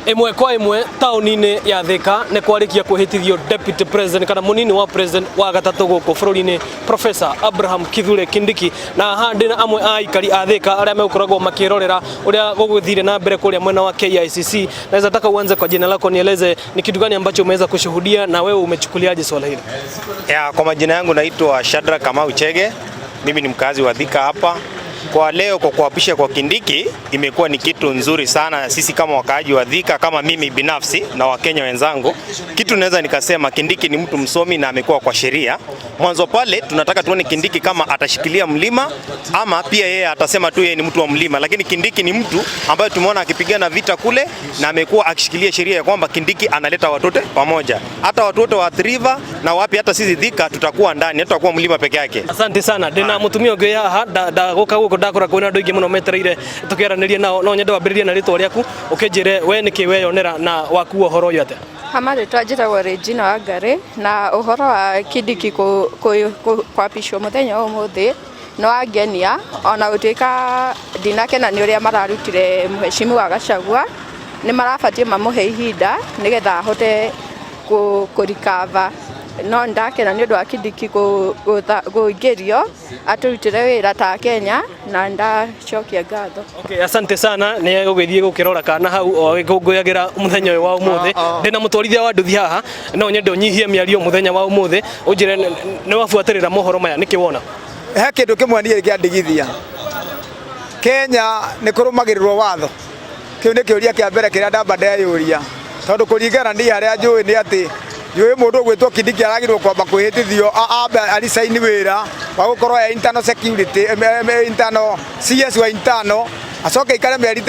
Ĩmwe kwa ĩmwe taũni-inĩ ya Thika nĩ kwarĩkia kwĩhĩtithio Deputy President kana mũnini wa President wa gatatũ gũkũ bũrũri-inĩ, Professor Abraham Kithure Kindiki. Na haha ndĩna amwe a aikari a Thika arĩa megũkoragwo makĩrorera ũrĩa gũgũthire na mbere kũrĩa mwena wa KICC. Naweza taka uanze kwa jina lako, nieleze ni kitu gani ambacho umeweza kushuhudia na wewe umechukuliaje swala hili? Ya, kwa majina yangu naitwa Shadrack Kamau Chege. Mimi ni mkazi wa Thika hapa. Kwa leo kwa kuapisha kwa Kindiki imekuwa ni kitu nzuri sana sisi kama wakaaji wa Thika, kama mimi binafsi na Wakenya wenzangu. Kitu naweza nikasema, Kindiki ni mtu msomi na amekuwa kwa sheria. Mwanzo pale tunataka tuone Kindiki kama atashikilia mlima ama pia yeye atasema tu yeye ni mtu wa mlima, lakini Kindiki ni mtu ambaye tumeona akipigana vita kule na amekuwa akishikilia sheria ya kwamba Kindiki analeta watote pamoja, hata watu wote wa Athi River na wapi, hata sisi Thika tutakuwa ndani, tutakuwa mlima peke yake. Asante sana. Ndina mutumia ũngĩ haha ndagoka gũkũ ndakora kwĩna andũ aingĩ mũno metereire tũkĩaranĩria nao. No nyende wambĩrĩrie na rĩtwa rĩaku, ũkĩnjĩre we nĩkĩ weyonera na wakua ũhoro ũyũ atĩa. Ha marĩtwa njĩtagwo Regina Wangari, na ũhoro wa Kindiki kwapishwo mũthenya wa ũmũthĩ nĩ wangenia, ona gũtuĩka ndinakena nĩ ũrĩa mararutire Mheshimiwa Gachagua. Nĩ marabatiĩ mamũhe ihinda nĩgetha ahote kũ recover, no ndakena nĩ ũndũ wa Kindiki kũingĩrio atũrutĩre wĩra ta Kenya, na ndacokia ngatho. Okay, asante sana. Nĩ gũgĩthiĩ gũkĩrora kana hau o agĩkũngũyagĩra mũthenya ũyũ wa ũmũthĩ. Ndĩna mũtwarithia wa nduthi haha, no nyende ũnyihie mĩario mũthenya wa ũmũthĩ, ũnjĩre nĩ wabuatĩrĩra mohoro maya, nĩkĩ wona? He kĩndũ kĩmwe niĩ kĩandigithia, Kenya nĩ kũrũmagĩrĩrwo watho? Kĩu nĩ kĩũria kĩa mbere kĩrĩa ndamba ndeyũria, tondũ kũringana niĩ harĩa njũĩ nĩ atĩ njũĩ mũndũ ũgwĩtwo Kindiki aragĩrĩirwo kwamba kwĩhĩtithio, ambe aricaini wĩra wa gũkorwo e internal security, internal CS wa internal, acoke aikare mĩeri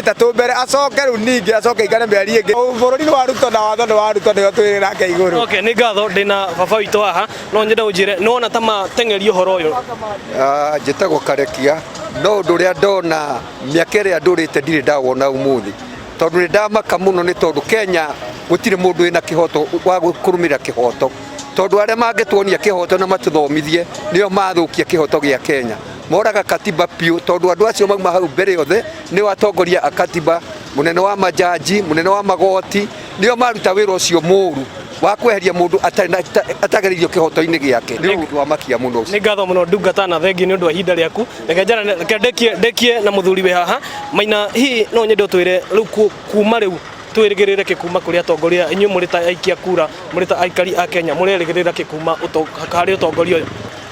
3 mbere, acoke rĩu ningĩ acoke aikare mĩeri ĩngĩ. Bũrũri nĩ wa Ruto na watho nĩ wa Ruto, nĩo twĩrĩ nake igũrũ. Okay, nĩ ngatho. Ndĩna baba witũ haha, no nyende ũnjĩre nĩ wona ta mateng'eria ũhoro ũyũ. Ah, njĩtagwo Karekia. No ũndũ ũrĩa ndona mĩaka ĩrĩa ndũrĩte ndirĩ ndawona ũmũthĩ, tondũ nĩ ndamaka mũno, nĩ tondũ Kenya gũtirĩ mũndũ wĩna kĩhoto wa kũrũmĩrĩra kĩhoto, tondũ arĩa mangĩtuonia kĩhoto na matũthomithie nĩo mathũkia kĩhoto gĩa Kenya, moraga katiba piũ, tondũ andũ acio mauma hau mbere othe nĩo atongoria a katiba, mũnene wa majaji, mũnene wa magoti, nĩo maruta wĩra ũcio mũru wa kweheria mũndũ atarĩ atagereirio kĩhoto-inĩ gĩake. Nĩ ũndũ wa makia mũno ũcio. Nĩ ngatho mũno, ndungata, na thengi nĩ ũndũ wa ihinda rĩaku. Reke reke ndĩkie na mũthuri wĩ haha maina. Hihi no nyende ũtwĩre rĩu kuma rĩu twĩrĩgĩrĩre kĩ kuma kũrĩ atongoria? Inyuĩ mũrĩ ta aikia kura, mũrĩ ta aikari a Kenya, mũrerĩgĩrĩra kĩ kuma harĩ ũtongoria ũyũ?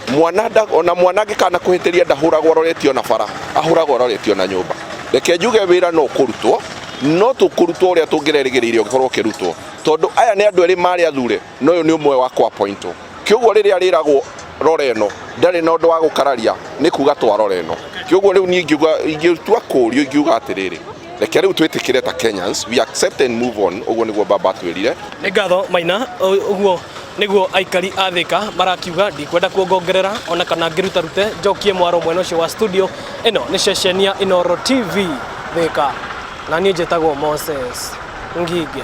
Mwana ona mwana angĩkana kũhĩtĩria ndahũragwo aroretio na bara, ahũragwo aroretio na nyũmba. Reke njuge wĩra no kũrutwo, no tũkũrutwo ũrĩa tũngĩrerĩgĩrĩire ũngĩkorwo ũkĩrutwo, tondũ aya nĩ andũ erĩ marĩ athure, na ũyũ nĩ ũmwe wa kũ-appointwo. Kĩoguo rĩrĩa rĩragwo rora ĩno ndarĩ na ũndũ wa gũkararia, nĩ kuga twarora ĩno. Kĩoguo rĩu niĩ ingiuga, ingĩtua kũrio, ingiuga atĩrĩrĩ, reke rĩu twĩtĩkĩre ta Kenyans, we accept and move on. Ũguo nĩguo baba atwĩrire. Nĩ ngatho, maina. Ũguo nĩguo aikari a Thika marakiuga. Ndikwenda kuongongerera ona kana ngĩrutarute, njokie mwaro mwena ũcio wa studio. Ĩno nĩ ceceni ya Inooro TV Thika, na niĩ njĩtagwo Moses Ngige.